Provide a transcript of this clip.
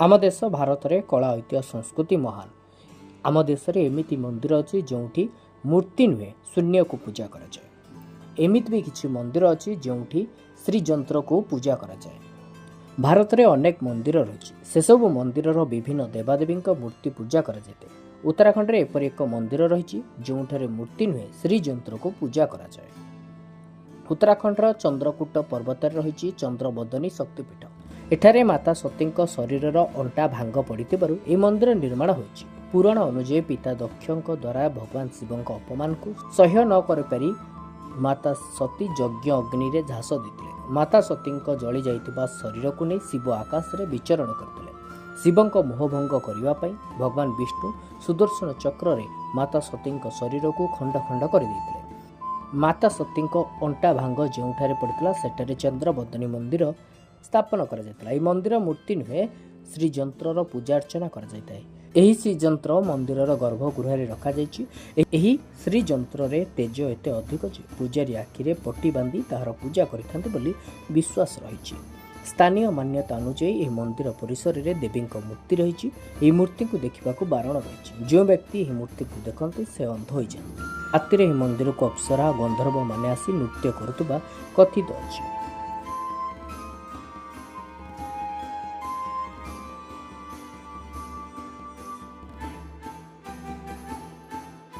ଆମ ଦେଶ ଭାରତରେ କଳା, ଐତିହ୍ୟ, ସଂସ୍କୃତି ମହାନ। ଆମ ଦେଶରେ ଏମିତି ମନ୍ଦିର ଅଛି ଯେଉଁଠି ମୂର୍ତ୍ତି ନୁହେଁ, ଶୂନ୍ୟକୁ ପୂଜା କରାଯାଏ। ଏମିତି ବି କିଛି ମନ୍ଦିର ଅଛି ଯେଉଁଠି ଶ୍ରୀଯନ୍ତ୍ରକୁ ପୂଜା କରାଯାଏ। ଭାରତରେ ଅନେକ ମନ୍ଦିର ରହିଛି। ସେସବୁ ମନ୍ଦିରର ବିଭିନ୍ନ ଦେବାଦେବୀଙ୍କ ମୂର୍ତ୍ତି ପୂଜା କରାଯାଇଥାଏ। ଉତ୍ତରାଖଣ୍ଡରେ ଏପରି ଏକ ମନ୍ଦିର ରହିଛି ଯେଉଁଠାରେ ମୂର୍ତ୍ତି ନୁହେଁ, ଶ୍ରୀଯନ୍ତ୍ରକୁ ପୂଜା କରାଯାଏ। ଉତ୍ତରାଖଣ୍ଡର ଚନ୍ଦ୍ରକୂଟ ପର୍ବତରେ ରହିଛି ଚନ୍ଦ୍ରବଦନୀ ଶକ୍ତିପୀଠ। ଏଠାରେ ମାତା ସତୀଙ୍କ ଶରୀରର ଅଣ୍ଟା ଭାଙ୍ଗ ପଡ଼ିଥିବାରୁ ଏହି ମନ୍ଦିର ନିର୍ମାଣ ହୋଇଛି। ପୁରାଣ ଅନୁଯାୟୀ ପିତା ଦକ୍ଷଙ୍କ ଦ୍ୱାରା ଭଗବାନ ଶିବଙ୍କ ଅପମାନକୁ ସହ୍ୟ ନ କରିପାରି ମାତା ସତୀ ଯଜ୍ଞ ଅଗ୍ନିରେ ଝାସ ଦେଇଥିଲେ। ମାତା ସତୀଙ୍କ ଜଳି ଯାଇଥିବା ଶରୀରକୁ ନେଇ ଶିବ ଆକାଶରେ ବିଚରଣ କରିଥିଲେ। ଶିବଙ୍କ ମୋହଭଙ୍ଗ କରିବା ପାଇଁ ଭଗବାନ ବିଷ୍ଣୁ ସୁଦର୍ଶନ ଚକ୍ରରେ ମାତା ସତୀଙ୍କ ଶରୀରକୁ ଖଣ୍ଡ ଖଣ୍ଡ କରିଦେଇଥିଲେ। ମାତା ସତୀଙ୍କ ଅଣ୍ଟା ଭାଙ୍ଗ ଯେଉଁଠାରେ ପଡ଼ିଥିଲା, ସେଠାରେ ଚନ୍ଦ୍ରବଦନୀ ମନ୍ଦିର ସ୍ଥାପନ କରାଯାଇଥିଲା। ଏହି ମନ୍ଦିର ମୂର୍ତ୍ତି ନୁହେଁ, ଶ୍ରୀଯନ୍ତ୍ରର ପୂଜାର୍ଚ୍ଚନା କରାଯାଇଥାଏ। ଏହି ଶ୍ରୀଯନ୍ତ୍ର ମନ୍ଦିରର ଗର୍ଭଗୃହରେ ରଖାଯାଇଛି। ଏହି ଶ୍ରୀଯନ୍ତ୍ରରେ ତେଜ ଏତେ ଅଧିକ ଯେ ପୂଜାରୀ ଆଖିରେ ପଟି ବାନ୍ଧି ତାହାର ପୂଜା କରିଥାନ୍ତି ବୋଲି ବିଶ୍ୱାସ ରହିଛି। ସ୍ଥାନୀୟ ମାନ୍ୟତା ଅନୁଯାୟୀ ଏହି ମନ୍ଦିର ପରିସରରେ ଦେବୀଙ୍କ ମୂର୍ତ୍ତି ରହିଛି। ଏହି ମୂର୍ତ୍ତିକୁ ଦେଖିବାକୁ ବାରଣ ରହିଛି। ଯେଉଁ ବ୍ୟକ୍ତି ଏହି ମୂର୍ତ୍ତିକୁ ଦେଖନ୍ତି, ସେ ଅନ୍ଧ ହୋଇଯାନ୍ତି। ରାତିରେ ଏହି ମନ୍ଦିରକୁ ଅପ୍ସରା, ଗନ୍ଧର୍ବମାନେ ଆସି ନୃତ୍ୟ କରୁଥିବା କଥିତ ଅଛି।